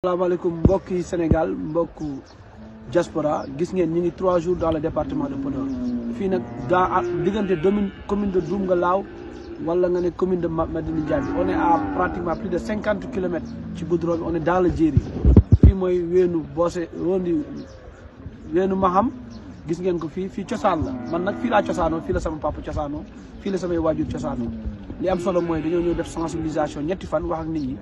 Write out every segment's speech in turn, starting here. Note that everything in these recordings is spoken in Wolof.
Assalamualaikum mbokki Sénégal mbokku diaspora gis ngeen ñi ngi 3 jours dans le département de Podor fi nak da digënté commune de Doumgalaw wala nga né commune de Madina Ndiaye on est à pratiquement plus de 50 km ci Boudron on est dans le Djeri fi moy wénu bossé wondi wénu Maham gis ngeen ko fi ciosan la man nak fi la ciosano fi la sama papa ciosano fi la samay wajur ciosano li am solo moy dañu ñëw def sensibilisation ñetti fan wax ak nit ñi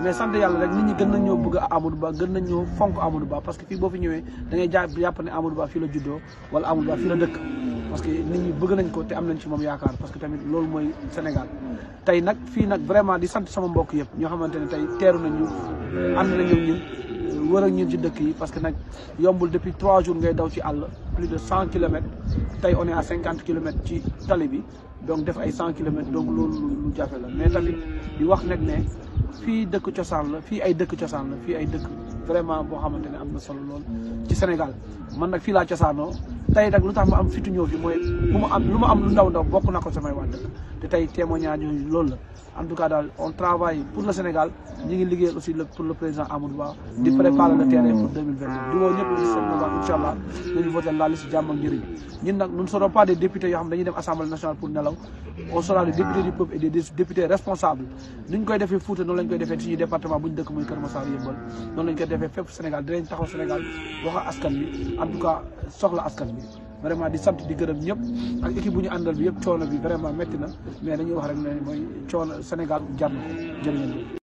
mais sant yalla rek nit ñi gën nañu bëgg Amadou Ba gën nañu fonk Amadou Ba parce que fi bo fi ñëwé da ngay japp né Amadou Ba fi la juddo wala Amadou Ba fi la dëkk parce que nit ñi bëgg nañ ko té am nañ ci mom yaakaar parce que tamit lool moy Sénégal tay nak fi nak vraiment di sant sama mbokk yépp ño xamanteni tay téru nañu and nañu ñun wër ak ñun ci dëkk yi parce que nak yombul depuis 3 jours ngay daw ci all plus de 100 km tay on est à 50 km ci tali bi donc def ay 100 km donc loolu lu jafé la mais tamit di wax nek né fi dëkk ciosan la fi ay dëkk ciosan la fi ay dëkk vraiment bo xamanteni am na solo lool ci Sénégal man nak fi la ciosano tay nak lutax ma am fitu ñëw fi moy luma am lu ndaw bokku nako samay wa dëkk té tay témoignage lool la en tout cas dal on travaille pour le Sénégal ñi ngi liggéey aussi pour le président Amadou Ba di préparer le terrain pour 2022 di wo ñëpp ci Sénégal inshallah dañu voter la liste jamm ak njëriñ ñun nak nous ne serons pas des députés yo xam dañuy dem assemblée nationale pour nelaw on sera des députés du peuple et des députés responsables niñ koy défé Fouta non lañ koy défé ci département buñ dëkk muy Kër Massar Yeumbeul non lañ koy défé fépp Sénégal dinañ taxaw Sénégal wax askan bi en tout cas soxla askan bi vraiment di sant di gërëm ñëpp ak équipe bu ñu àndal bi yëpp coono bi vraiment métti na mais dañuy wax rek ne mooy coono Sénégal jar na ko jërë ngeen